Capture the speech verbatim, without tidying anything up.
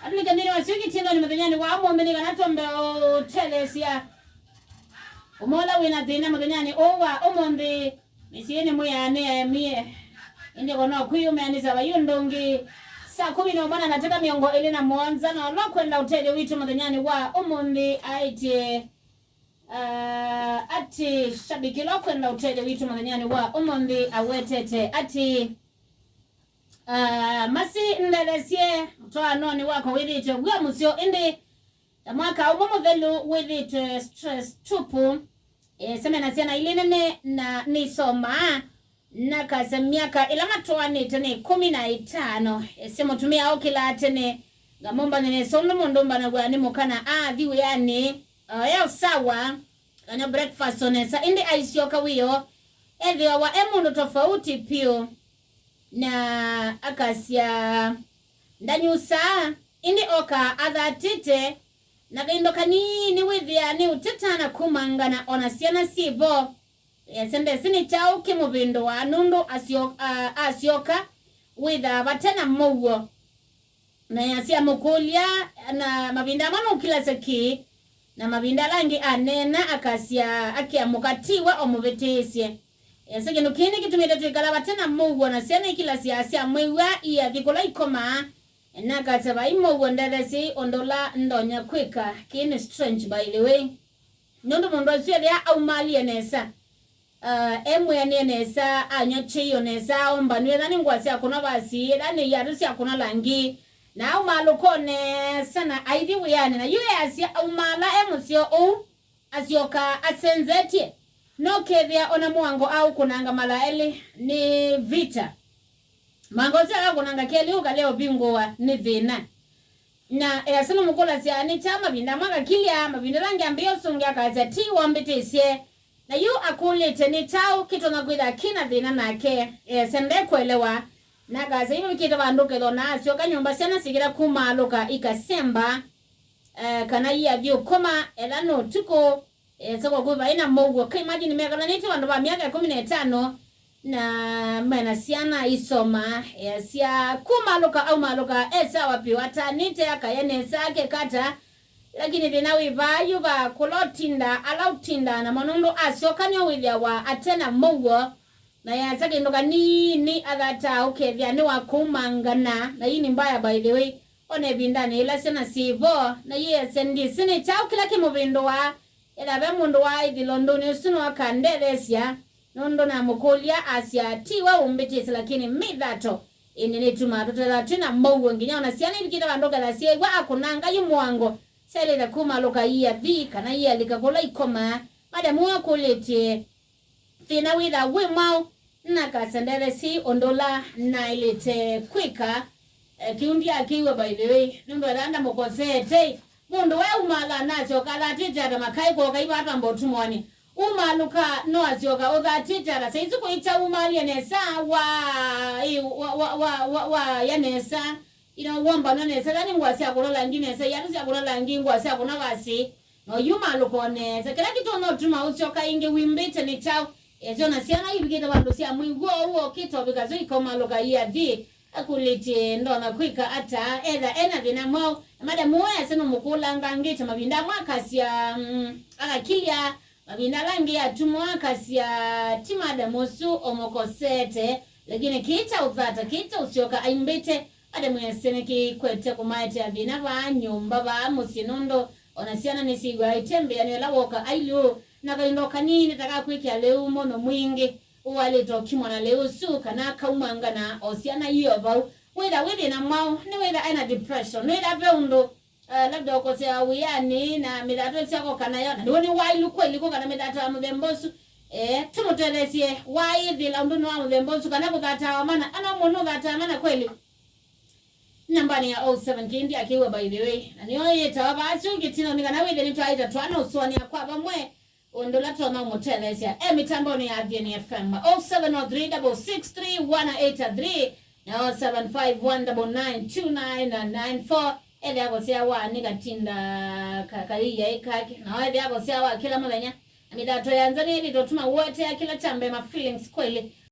Atũlike nthĩnĩ wa syũki tindoni mũthenyanĩ wa ũmũnthĩ nĩ kana twambe ũteleesya ũmwe ũla wĩna thĩna mũthenyanĩ ũũ wa ũmũnthĩ. Mĩsyĩnĩ mwĩanĩe mie, ĩndĩ kono kwĩyũmĩanĩsya vai ũndũ ũngĩ. Saa kũmi na ũmwe na ndatĩka mĩongo ĩlĩ na mũonza, na ũla ũkwenda ũtethyo witũ mũthenyanĩ wa ũmũnthĩ aĩtye, ah, atĩ, shabiki ũla ũkwenda ũtethyo witũ mũthenyanĩ wa ũmũnthĩ awetete atĩ, ah, masi ndethesye mũtwaanonĩ wakwa wĩthĩĩtwe w'o mũseo, ĩndĩ ta mwaka ũmwe mũthelu wĩthĩĩtwe stress tupu. Ĩseme na syana ilĩ nene na nĩisomaa, nakasya myaka ĩla matwaanĩte nĩ ĩkũmi na ĩtano. Ĩsĩ mũtumĩa ũkĩlaa tene, ngamũmbany'a nesa ũndũ mũndũ ũmbanaw'a nĩ mũka na athi wĩanĩ, oya ũsawa, kana breakfast o nesa, ĩndĩ aisyoka wĩoo, ethĩawa e mũndũ tofauti piũ, na akasya, ndanyusaa, ĩndĩ okaa athatĩte, na kaindo kanini wĩthĩaa nĩ ũteta na kumangana, o na syana syĩ vo. Ese ndesĩ nĩ kyaũ kĩmũvĩndũaa, nũndũ asyo-, a-, asyoka wĩthaa vate na mũuo. Na yasya mũkũlya, na mavinda amwe nũkilasya kĩ, na mavinda ala angĩ aneena, akasya, akĩamũka, tiwe ũmũvĩtĩĩsye. Ese kĩndũ kĩĩ nĩkĩtumĩte twĩkala vate na mũuo, na syana ikilasya syamwĩw'a iathi kũla ikomaa, na akasya, vai mũuo, ndethesyei ũndũ ũla ndonya kwĩka. Kĩĩ nĩ strange, by the way. Nũndũ mũndũ ũsu ethĩa aumaalie nesa, ah, emwĩanĩe nesa, anywa kyei o nesa, ombanw'a, ethĩwa nĩ ngũa sya kũnwa vasi, ethĩwa nĩ iatũ sya kũnwa langi, na aumaalũka o nesa na aithi wĩanĩ, na yu easya aumaala e mũseo ũu, asyoka asenzetye, no kethĩa o na mũango aũkũnanga mala elĩ nĩ vita. Mũango ũsu akakũnanga kelĩ ũkalea ũvingũwa nĩ thĩna. Na easya nũmũkũlasya nĩ kyaũ, mavinda amwe akakilya, mavinda ala angĩ ambĩĩa ũsũngĩa akasya, ti wambĩtĩsye. Na yu akũlĩte nĩ kyaũ kĩtonya kwĩthĩwa kĩ na thĩna nake, easya ndekũelewa. Na akasya yu vikĩte vandũ ũkethwa na asyoka nyũmba syana sikĩla kumaalũka ikasemba, eh, kana iathi ũkoma, ethĩwa nĩ ũtukũ, esa kwa kwĩ vai na mũuo. Ka imagine mekalanĩtye vandũ va myaka ĩkũmi na ĩtano, na mena syana isoma, easya kumaalũka, aumaalũka e sawa vyũ, atanĩte, akaya nesa, akekata. Lakini thĩna wĩ vaa yu va kũla ũtinda, ala ũtinda namo, nũndũ asyoka nĩo wĩthĩawa ate na mũuo, na yasya kĩndũ kanini athataa ũkethĩa nĩ wa kũumangana, na ii nĩ mbaya, by the way, o na ĩvindanĩ yĩla syana syĩ vo. Na yu easya ndisĩ nĩ kyaũ kĩla kĩmũvĩndũaa, ethĩwa ve mũndũ waaĩthĩla ũndũnĩ ũsu no akandetheesya, nũndũ namũkũlya asya, ti we ũmbĩtĩsye, lakini mĩthato ĩndĩ nĩtumaa tũtethwa twĩ na mũuo, nginya o na syana ivikĩte vandũ ũkethĩa syeew'a akũnanga yu mũango, syaĩlĩte kumaalũka iathi kana ialika kũla ikomaa. Madamu ũũ akũlĩtye, thĩna wĩthaa wĩ mwaũ, na akasya ndethesyei ũndũ ũla naĩlĩte kwĩka. Eh, kĩu ndyakĩw'a, by the way, nũndũ ethĩwa ndamũkoseete, mũndũ we umaalaa na asyoka athatĩte ata makaĩ kwoka iva atamba ũtumwanĩ. Umaalũka no asyoka ũthatĩte ata, saizi kũikya umaalie nesa, wa, ĩ, wa, wa, wa, wa, waya nesa, ino wombanwa nesa, ethĩwa nĩ ngũa sya kũnwa langi nesa, iatũ sya kũnwa langi, ngũa sya kũnwa vasi, na ũyumaalũka o nesa. Kĩla kĩtonya ũtuma ũsyoka ĩngĩ wimbĩte nĩ kyaũ? Ethĩwa na syana ivikĩte vandũ sya mwĩw'o ũu okĩte ũvika syo ikomaalũka iathi, akũlĩtye ndonya kwĩka ata, etha e na thĩna mwaũ. Na madamu ũũ easya nũmũkũlangangĩte mavinda amwe akasya, mm, akakilya, mavinda ala angĩ atumwa akasya, ti madamu ũsu ũmũkoseete, lakini kĩĩ kya ũthata, kĩĩ kya ũsyoka aimbĩte, madamu easya nĩkĩkwete kũmaetea thĩna vaa nyũmba, vaa mũsyĩ, nũndũ o na syana nĩsyĩw'aa ĩtembea nĩ ĩla woka ailyĩ ũũ, na kaindo kanini ta ka kwĩkĩa lĩu mũno mwingĩ, ũwalĩte ũkimwa na lĩu ũsu, kana kaumangana o syana io vau. Wĩtha wĩ thĩna mwaũ, nĩ wĩtha ena depression, nĩ wĩtha ve ũndũ, eh, labda ũkosea wĩanĩ na mĩthato ĩsyakoka nayo, na nĩw'o nĩ waĩlu kweli kũka na mĩthato ya mũthemba ũsu. Eh, tũmũtetheesye waĩthĩla ũndũ nĩ wa mũthemba ũsu, kana kũthataa wa mana, ana ũmwe nũthataa mana kweli. Nambanĩ ya oh seven kĩndi akĩw'a, by the way, na nĩyo yĩtawa vaa syũngĩ tino, nĩ kana wĩthĩe nĩtwaĩta twana ũsũanĩa kwa vamwe ũndũ ũla tũtonya ũmũtetheesya. E mĩtambonĩ ya Athiani F M, oh seven oh three double six three one eight three na oh seven five one double nine two nine nine four. Ethĩa kũsyawa nĩ katinda ka-, kaiyaĩ kake, na ethĩa kũsyawa kĩla mũthenya. Na mĩthato ya nza nĩyĩthĩtwe tũma ũetea kĩla kya mbee ma feelings kweli.